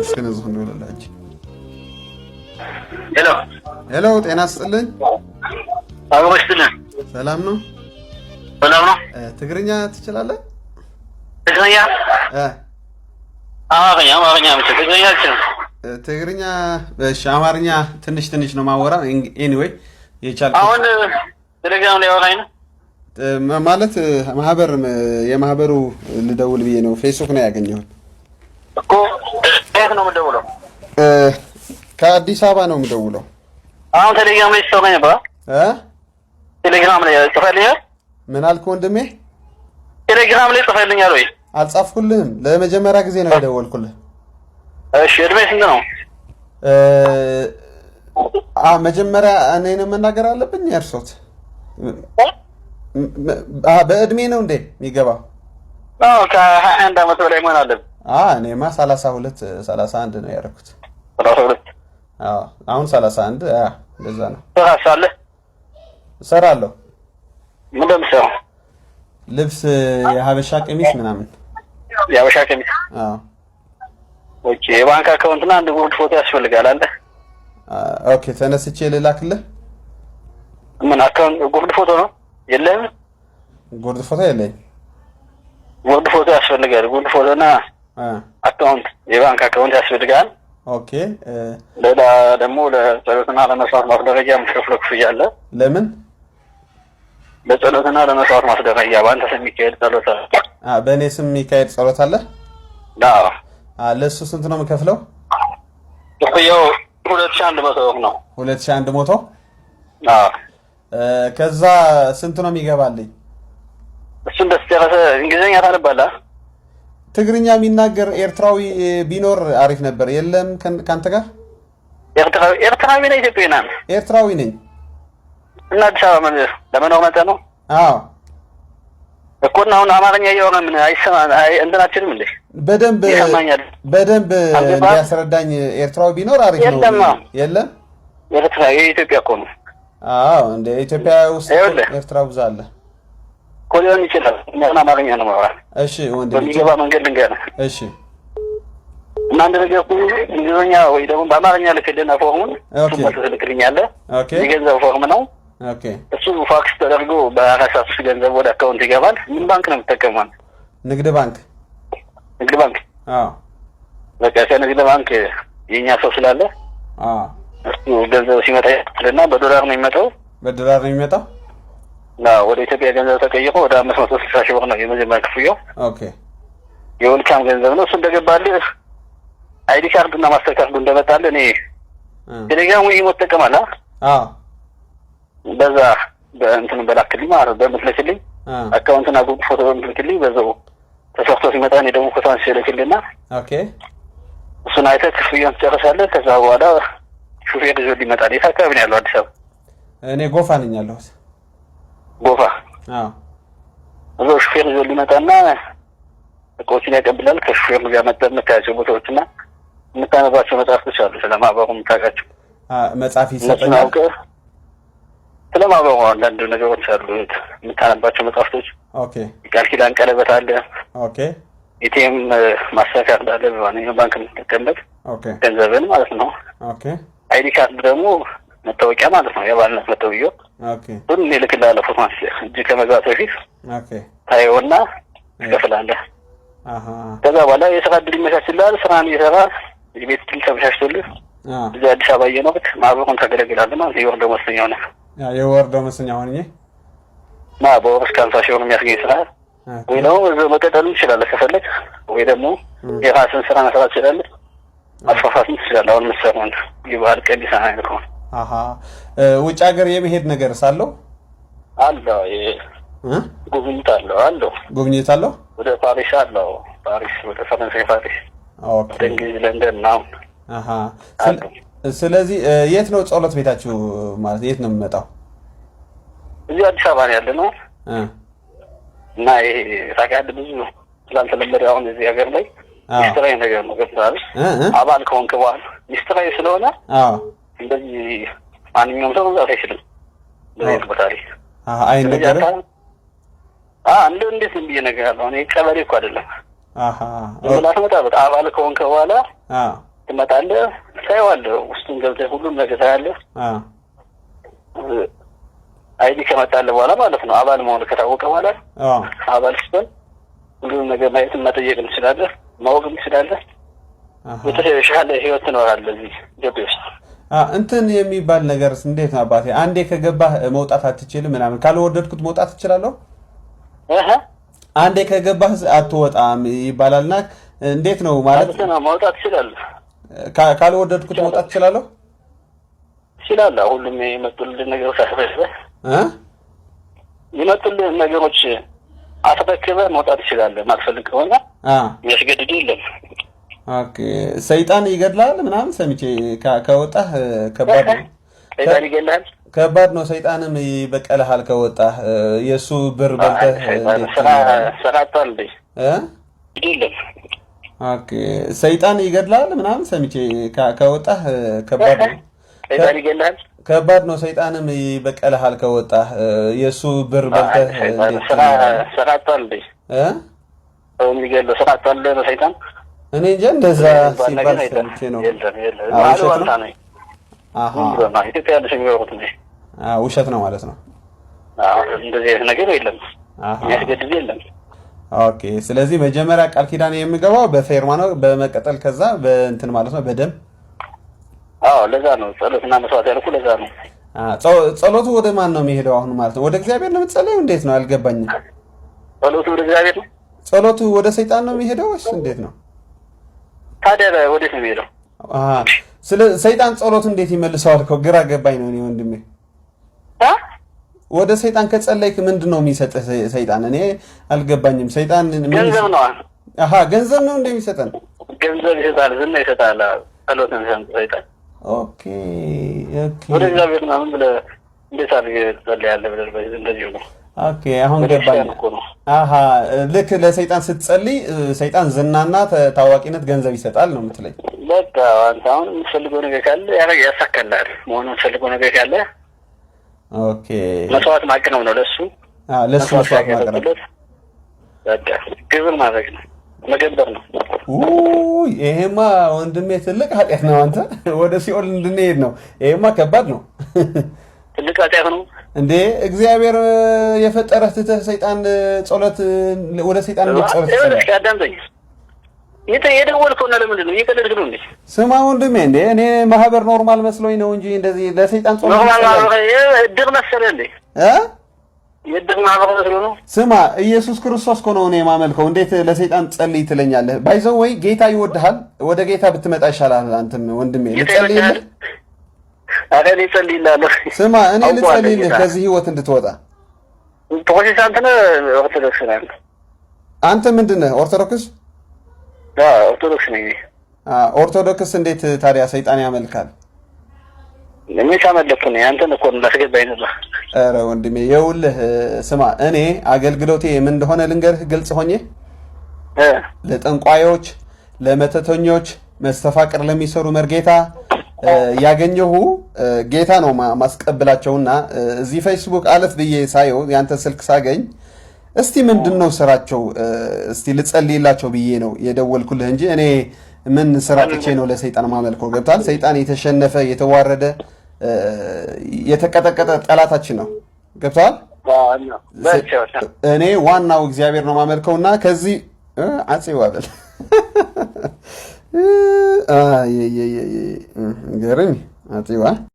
እስኪ ነዚ ክንድውለላ ሕጂ። ሄሎ። ሄሎ፣ ጤና ስጥልኝ። አብሮ ይስጥልን። ሰላም ነው? ሰላም ነው። ትግርኛ ትችላለህ? ትግርኛ? እ። አማርኛ፣ አማርኛ ብቻ፣ ትግርኛ አልችልም። ትግርኛ እሺ፣ አማርኛ ትንሽ ትንሽ ነው ማወራ። Anyway የቻልኩት። አሁን ቴሌግራም ላይ አወራኝ ነው። ማለት ማህበር የማህበሩ ልደውል ብዬ ነው። ፌስቡክ ነው ያገኘሁት። እኮ የት ነው የምደውለው? ከአዲስ አበባ ነው የምደውለው። አሁን ቴሌግራም ላይ ስታወራኝ ነበር። እ? ቴሌግራም ላይ ጽፈልኛል። ምን አልክ ወንድሜ? ቴሌግራም ላይ ጽፈልኛል ወይ? አልጻፍኩልህም። ለመጀመሪያ ጊዜ ነው የደወልኩልህ። እሺ፣ እድሜ ስንት ነው? መጀመሪያ እኔን መናገር አለብኝ እርሶት? በእድሜ ነው እንዴ የሚገባው? አዎ፣ ከ21 ዓመት በላይ መሆን አለብን። እኔማ 32 31 ነው ያደረኩት። 32? አዎ፣ አሁን 31፣ እንደዛ ነው። ስራ አለ? እሰራለሁ። ምን እንደምትሰራው? ልብስ፣ የሀበሻ ቀሚስ ምናምን። የሀበሻ ቀሚስ? አዎ። Okay። የባንክ account እና አንድ ጉርድ ፎቶ ያስፈልጋል አለ። Okay፣ ተነስቼ ልላክልህ? ምን account ጉርድ ፎቶ ነው የለህም? ጉርድ ፎቶ የለኝም። ጉርድ ፎቶ ያስፈልጋል። ጉርድ ፎቶ እና account፣ የባንክ account ያስፈልጋል። ሌላ ደግሞ ለጸሎትና ለመስዋዕት ማስደረጊያ የምትከፍለው ክፍያ አለ። ለምን? ለጸሎትና ለመስዋዕት ማስደረጊያ በአንተ ስም የሚካሄድ ጸሎት አለ። በእኔ ስም የሚካሄድ ጸሎት አለ? አዎ። ለእሱ ስንት ነው የምከፍለው? ክፍያው 2100 ብር ነው። 2100? አዎ። ከዛ ስንት ነው የሚገባልኝ? እሱ እንደተጨረሰ እንግሊዝኛ ታነባለህ? ትግርኛ የሚናገር ኤርትራዊ ቢኖር አሪፍ ነበር። የለም ከአንተ ጋር? ኤርትራዊ፣ ኤርትራዊ ነህ ኢትዮጵያዊ ነህ? ኤርትራዊ ነኝ። እና አዲስ አበባ ምን ለመኖር መጠህ ነው? አዎ። እኮ እና አሁን አማርኛ እያወራ ምን አይሰማ እንትን አትችልም እንዴ? በደንብ ይሰማኛል። በደንብ አልገባህም? እንዲያስረዳኝ ኤርትራዊ ቢኖር አሪፍ ነው። የለም። የለም። ኤርትራ የኢትዮጵያ እኮ ነው። አዎ፣ እንደ ኢትዮጵያ ውስጥ ይኸውልህ። ኤርትራ ብዙ አለ። እኮ ሊሆን ይችላል። እኛ ግን አማርኛ ነው ማውራት። እሺ ወንድሜ። በሚገባ መንገድ ልንገርህ። እሺ። እና አንድ ነገር እኮ እንግሊዝኛ ወይ ደግሞ በአማርኛ ልክልና ፎርሙን እሱን መልሰህ ትልክልኛለህ። የገንዘብ ፎርም ነው። እሱ ፋክስ ተደርጎ በ24 ሰዓት ውስጥ ገንዘብ ወደ account ይገባል። ምን ባንክ ነው የምትጠቀመው? ንግድ ባንክ። ንግድ ባንክ? አዎ። በቃ ከንግድ ባንክ የእኛ ሰው ስላለ እሱ ገንዘብ ሲመጣ እና በዶላር ነው የሚመጣው። በዶላር ነው የሚመጣው። እና ወደ ኢትዮጵያ ገንዘብ ተቀይሮ ወደ 560,000 ብር ነው የመጀመሪያ ክፍያው። የ welcome ገንዘብ ነው። እሱ እንደገባልህ ID card እና master card ኡ እንደመጣልህ እኔ ቴሌግራም ወይ ኢሞ ትጠቀማለህ? አዎ። በዛ በእንትን በላክልኝ ማለት ነው፣ በምትልክልኝ account ና ጉርድ ፎቶ በምትልክልኝ በዛው ተሰርቶ ሲመጣ እኔ ደግሞ ፎቶ አንስቼ እልክልህና እሱን አይተህ ክፍያውን ትጨርሳለህ። ከዛ በኋላ ሹፌር ይዞ ይመጣል። የት አካባቢ ነው ያለው? አዲስ አበባ? እኔ ጎፋ ነኝ ያለሁት። ጎፋ? አዎ። እዛው ሹፌር ይዞ ሊመጣና እቃዎችን ያቀብላል። ከሹፌሩ ጋር መጠን የምታያቸው ቦታዎችና የምታነባቸው መጽሐፍቶች አሉ። ስለ ማህበሩ የምታውቃቸው መጽሐፍ እነሱን ይሰጠኛል። አውቀህ ስለ ማህበሩ አንዳንድ ነገሮች አሉ የምታነባቸው መጽሐፍቶች። የቃል ኪዳን ቀለበት አለ። ATM master card አለ። በማንኛውም ባንክ የምትጠቀምበት ገንዘብን ማለት ነው። ID card ደግሞ መታወቂያ ማለት ነው። የአባልነት መታወቂያው እሱን እኔ እልክልሃለሁ። ፎቶ አንስቼ እጅ ከመግባት በፊት ታየውና ትከፍላለህ። ከዛ በኋላ የስራ እድል ይመቻችልሃል። ስራን እየሰራ የቤት እድል ተመቻችቶልህ እዚህ አዲስ አበባ እየኖርክ ማህበሩን ታገለግላለህ ማለት ነው። የወር ደመወዝተኛ ሆነህ። የወር ደመወዝተኛ ሆኜ። እና በወር እስከ 50,000 ብር የሚያስገኝ ስራ ወይ ደግሞ እዛው መቀጠልም ትችላለህ ከፈለግ፣ ወይ ደግሞ የራስን ስራ መስራት ትችላለህ፣ ማስፋፋትም ትችላለህ። አሁን የምትሰራውን የባህል ቀሚስ አይነት ከሆነ። አሀ ውጭ ሀገር የመሄድ ነገር ሳለው? አለ፣ ጉብኝት አለው አለው። ጉብኝት አለው። ወደ ፓሪስ አለው፣ ፓሪስ፣ ወደ ፈረንሳይ ፓሪስ፣ ወደ እንግሊዝ ለንደን ምናምን አለው። ስለዚህ የት ነው ጸሎት ቤታችሁ? ማለት የት ነው የምመጣው? እዚሁ አዲስ አበባ ነው ያለ ነው። እና ይሄ ታውቃለህ ብዙ ስላልተለመደ አሁን እዚህ ሀገር ላይ ሚስጥራዊ ነገር ነው። ገብቶሃል? አባል ከሆንክ በኋላ ሚስጥራዊ ስለሆነ እንደዚህ ማንኛውም ሰው መምጣት አይችልም እንደዚህ አይነት ቦታ ላይ። ስለዚህ አይነገርም። አንተ እንደ እንዴት ዝም ብዬ ነገር አለው? እኔ ቀበሌ እኮ አይደለም። ዝም ብለህ አትመጣበት። አባል ከሆንክ በኋላ ትመጣለህ፣ ታየዋለህ። ውስጡን ገብተህ ሁሉም ነገር ታያለህ። ID ከመጣልህ በኋላ ማለት ነው። አባል መሆን ከታወቀ በኋላ አባል ስትሆን ሁሉንም ነገር ማየትም መጠየቅ ትችላለህ፣ ማወቅም ትችላለህ። የተሻለ ህይወት ትኖራለህ እዚህ ኢትዮጵያ ውስጥ። እንትን የሚባል ነገር እንዴት ነው አባቴ? አንዴ ከገባህ መውጣት አትችልም ምናምን። ካልወደድኩት መውጣት እችላለሁ? አንዴ ከገባህ አትወጣም ይባላልና እንዴት ነው ማለት? መውጣት ትችላለህ። ካልወደድኩት መውጣት እችላለሁ? ትችላለህ። ሁሉም የመጡልህ ነገሮች አስረክበህ የመጡልህ ነገሮች አስረክበህ መውጣት ትችላለህ። ማትፈልግ ከሆነ የሚያስገድድ የለም። Okay። ሰይጣን ይገድላል ምናምን ሰምቼ፣ ከወጣህ ከባድ ነው። ሰይጣን ይገድላል፣ ከባድ ነው። ሰይጣንም ይበቀልሃል ከወጣህ። የእሱ ብር በልተህ የለም። Okay። ሰይጣን ይገድላል ምናምን ሰምቼ፣ ከወጣህ ከባድ ነው። ሰይጣን ይገድላል፣ ከባድ ነው። ሰይጣንም ይበቀልሃል ከወጣህ። የእሱ ብር በልተህ የሚገድለው ስራ አጥቷል ነው ሰይጣን። እኔ እንጃ እንደዛ ሲባል ሰምቼ ነው። ውሸት ነው ማለት ነው። እንደዚህ አይነት ነገር የለም፣ የሚያስገድድ የለም። Okay። ስለዚህ መጀመሪያ ቃል ኪዳን የሚገባው በፌርማ ነው፣ በመቀጠል ከዛ በእንትን ማለት ነው፣ በደም። አዎ፣ ለዛ ነው ጸሎትና መስዋዕት ያልኩህ፣ ለዛ ነው። ጸሎቱ ወደ ማን ነው የሚሄደው አሁን ማለት ነው? ወደ እግዚአብሔር ነው የምትጸለየው? እንዴት ነው? አልገባኝም። ጸሎቱ ወደ እግዚአብሔር ነው። ጸሎቱ ወደ ሰይጣን ነው የሚሄደው ወይስ እንዴት ነው? ታዲያ ወዴት ነው የሚሄደው? ስለ ሰይጣን ጸሎቱ እንዴት ይመልሰዋል? እኮ ግራ ገባኝ ነው እኔ ወንድሜ። ወደ ሰይጣን ከጸለይክ ምንድን ነው የሚሰጥህ ሰይጣን? እኔ አልገባኝም። ሰይጣን ገንዘብ ነው። አሃ፣ ገንዘብ ነው እንደሚሰጠን። ገንዘብ ይሰጣል፣ ዝና ይሰጣል። ጸሎትን ሰይጣን። Okay okay። ወደ እግዚአብሔር ምናምን ብለህ እንዴት አድርገህ ትጸልያለህ ብለህ እንደዚሁ ነው። Okay፣ አሁን ገባኝ። አሃ፣ ልክ ለሰይጣን ስትጸልይ ሰይጣን ዝናና ታዋቂነት ገንዘብ ይሰጣል ነው የምትለኝ? በቃ አንተ አሁን የምትፈልገው ነገር ካለ ያሳካልሃል። መሆኑ የምትፈልገው ነገር ካለ Okay፣ መስዋዕት ማቅረብ ነው ለሱ። ለሱ መስዋዕት ማቅረብ፣ በቃ ግብር ማድረግ ነው፣ መገበር ነው። ውይ፣ ይሄማ ወንድሜ ትልቅ ኃጢአት ነው። አንተ ወደ ሲኦል እንድንሄድ ነው። ይሄማ ከባድ ነው። ትልቅ ኃጢአት ነው እንዴ! እግዚአብሔር የፈጠረህ ትተህ ሰይጣን ጸሎት ወደ ሰይጣን እንዴት ጸሎት ትጸልያለህ? አዳምጠኝ። የደወልከው እና ለምንድን ነው እየቀለድክ ነው እንዴ? ስማ ወንድሜ፣ እንዴ እኔ ማህበር normal መስሎኝ ነው እንጂ እንደዚህ ለሰይጣን ጸሎት Normal ማህበር እድር መሰለህ እንዴ? የእድር ማህበር መስሎ ነው። ስማ፣ ኢየሱስ ክርስቶስ እኮ ነው እኔ የማመልከው። እንዴት ለሰይጣን ጸልይ ትለኛለህ? By the way ጌታ ይወድሃል። ወደ ጌታ ብትመጣ ይሻላል። አንተም ወንድሜ ልጸልይልህ። ኧረ እኔ እጸልይልሃለሁ። ስማ፣ እኔ ልጸልይልህ ከዚህ ህይወት እንድትወጣ። ፕሮቴስታንት ነህ ኦርቶዶክስ ነህ? አንተ ምንድን ነህ? ኦርቶዶክስ? ኦርቶዶክስ ነኝ። ኦርቶዶክስ እንዴት ታዲያ ሰይጣን ያመልካል? እኔ ካመለኩ ነው አንተን እኮ ላስገባኝ ነበር። ኧረ ወንድሜ ይኸውልህ፣ ስማ፣ እኔ አገልግሎቴ ምን እንደሆነ ልንገርህ ግልጽ ሆኜ። ለጠንቋዮች፣ ለመተተኞች፣ መስተፋቅር ለሚሰሩ መርጌታ ያገኘሁ ጌታ ነው ማስቀብላቸውና እዚህ ፌስቡክ አለፍ ብዬ ሳየው ያንተ ስልክ ሳገኝ እስቲ ምንድን ነው ስራቸው፣ እስቲ ልጸልይላቸው ብዬ ነው የደወልኩልህ እንጂ እኔ ምን ስራ ጥቼ ነው ለሰይጣን ማመልከው? ገብቶሃል? ሰይጣን የተሸነፈ፣ የተዋረደ፣ የተቀጠቀጠ ጠላታችን ነው። ገብቶሃል? እኔ ዋናው እግዚአብሔር ነው ማመልከውና ከዚህ አፄ ዋበል ገርም አፄዋ።